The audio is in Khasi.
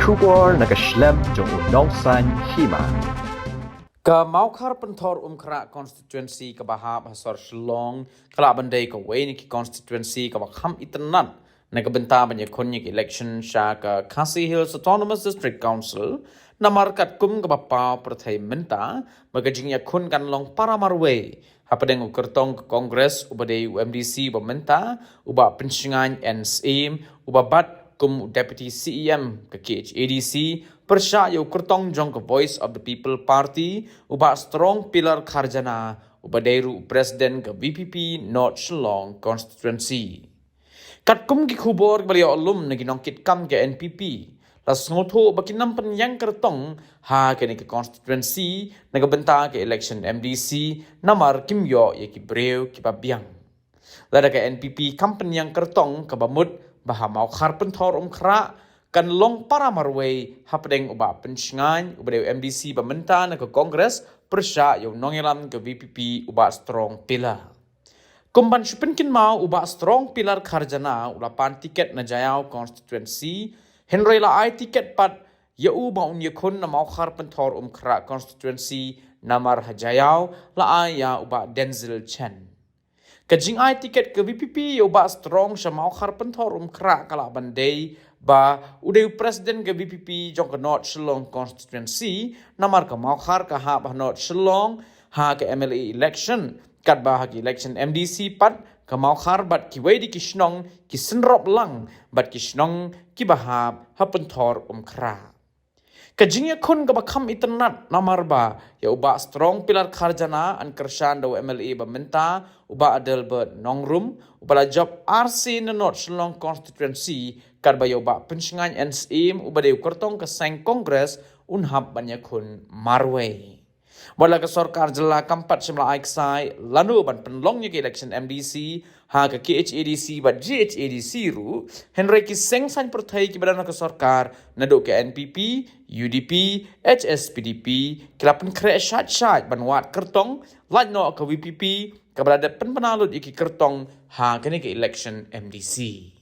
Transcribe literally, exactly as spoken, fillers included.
Khubor na ka shlem jong u Nongsaiñ Hima. Ka Mawkhar Pynthor Umkhrah constituency kaba hap ha sor Shillong ka lah ban dei kawei na ki constituency kaba kham itynnad na ka bynta ban ïakhun ïa ka election sha ka Khasi Hills Autonomous District Council, namar katkum kaba paw pyrthei mynta ba ka jingïakhun kan long para marwei hapdeng u kyrtong ka Congress uba dei u M D C ba mynta, u Bah Pynshngaiñ N Syiem, uba bat kum u Deputy C E M ka K H A D C, pyrshah ïa u kyrtong jong ka Voice of the People Party, u Bah Strong Pillar Kharjana, uba dei ruh u President ka V P P North Shillong Constituency. Katkum ki khubor ba la ïoh lum na ki nongkitkam ka N P P, la sngewthuh ba kin ym pynïeng kyrtong ha kane ka constituency na ka bynta ka election M D C, namar kim ïoh ïa ki briew kiba biang. Lada ka N P P kam pynïeng kyrtong, kaba mut ba ha Mawkhar Pynthor Umkhrah kan long para marwei hapdeng u Bah Pynshngaiñ uba dei u M D C ba mynta na ka Congress pyrshah ïa u nongïalam ka V P P u Bah Strong Pillar. Kum ban shu pynkynmaw, u Bah Strong Pillar Kharjana u la pan tiket na Jaïaw constituency, hynrei la ai tiket pat ïa u ba un ïakhun na Mawkhar Pynthor Umkhrah constituency, namar ha Jaïaw la ai ïa u Bah Denzil Chen. Ka jingai tiket ka V P P ïa u Bah Strong sha Mawkhar Pynthor Umkhrah ka lah ban dei ba u dei u President ka V P P jong ka North Shillong constituency, namar ka Mawkhar ka hap ha North Shillong ha ka M L A election, katba ha ka election M D C pat ka Mawkhar bad kiwei de ki shnong ki synrop lang bad ki shnong kiba hap ha Pynthor Umkhrah. Ka jingïakhun kaba kham itynnad namar ba ïa u Bah Strong Pillar Kharjana yn kyrshan da u M L A ba mynta, u Bah Adelbert Nongrum, uba la jop ar sien na North Shillong constituency, katba ïa u Bah Pynshngaiñ N Syiem uba dei u kyrtong ka seng Congress un hap ban ïakhun marwei. Wat la ka sorkar jylla kam pat shym la ai ksai lano ban pynlong ïa ka election M D C ha ka K H A D C bad G H A D C ruh, hynrei ki seng saiñ pyrthei kiba don ha ka sorkar naduh ka N P P, U D P, H S P D P, ki la pynkhreh shait shait ban wad kyrtong, lait noh ka V P P kaba la dep pynbna lut ïa ki kyrtong ha kane ka election M D C.